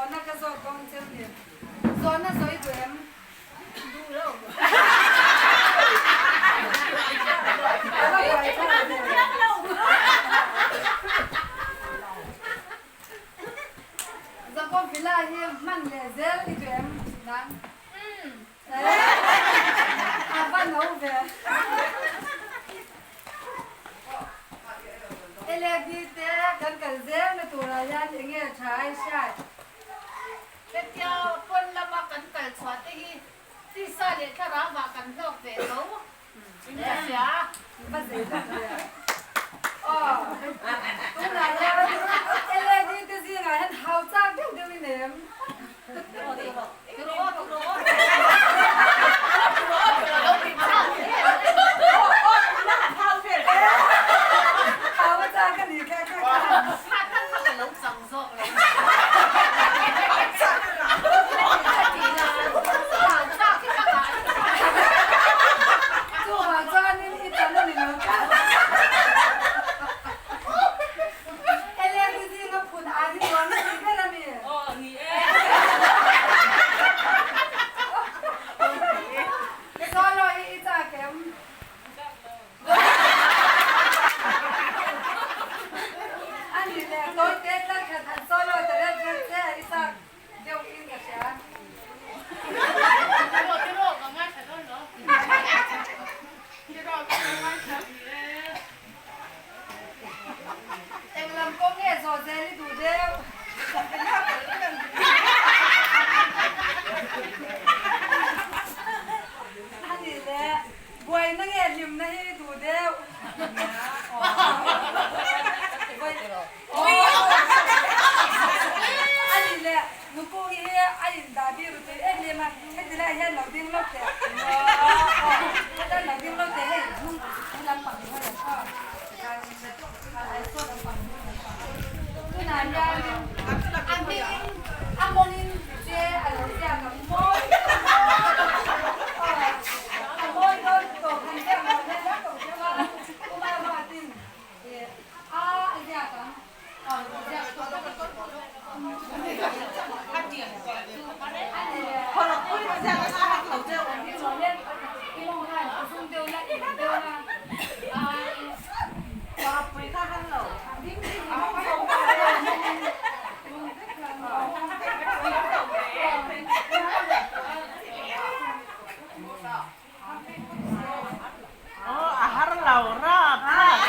Zawhna ka zawt dawn cheu ni. Zawhna sawi duh em? Duh lo. Ka va buai thlak ve. Zakawm villa hi hman leh zel i duh em? Nang? A va no ve. LED te kan kal zel na turah hian eng nge tha ai hriat? Hetia pawn lama kan kal chhuah te hi tisa leh thlarau ah kan hlawk ve tho in ka hria. Va zei tak ve. Aw tunah hian LED te zingah hian hau chak deuh deuh in em? Aw ni e. Solo i i chak em? Chak lo. A ni le, tawi te tlar khat han solo ta ret ret che a i chak deuh in ka hria. Tiraw tiraw ka ngaithla dawn lo. Tiraw ka ngaithla ni e. Eng lam kawng nge zawh zel i duh deuh? A nih le, buaina nge hlimna hi i duh deuh? A nih le, Nupung hi a indah bik ru tui em em a, heti lai hian lo ding lawk teh. Heta lo ding lawk teh hei hnung he lampang hi hawn aw. Tunah hianin a hmingin a mawngin che a lo ziak ang mawi a mawi dawn tawh han ziak loh hian la tawh deuh a, Uma Ruatin a a ziak ang. A har lo rap rap.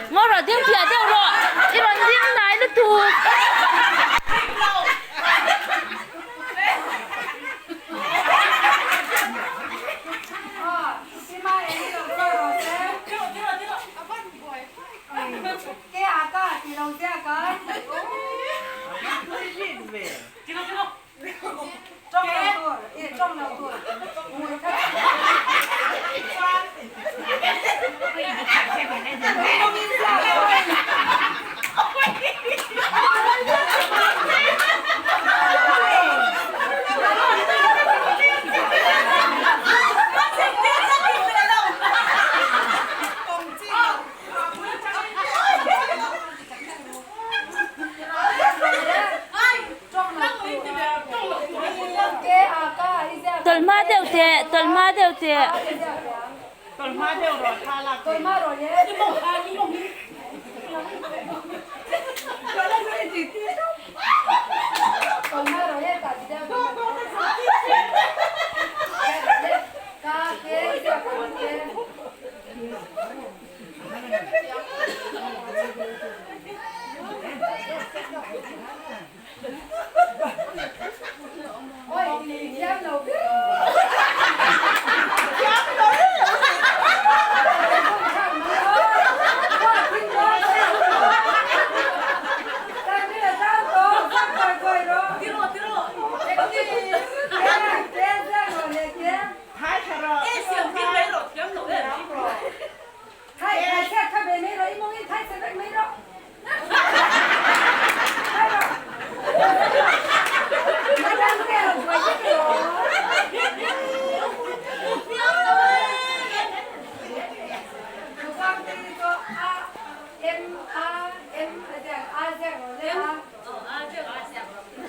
Ngaw rawh ding piah deuh rawh i rawn ding hnai lutuk. teh, tawlh hma deuh teh. Tawlh hma deuh rawh thla lak thei.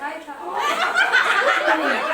Thai tha rawh.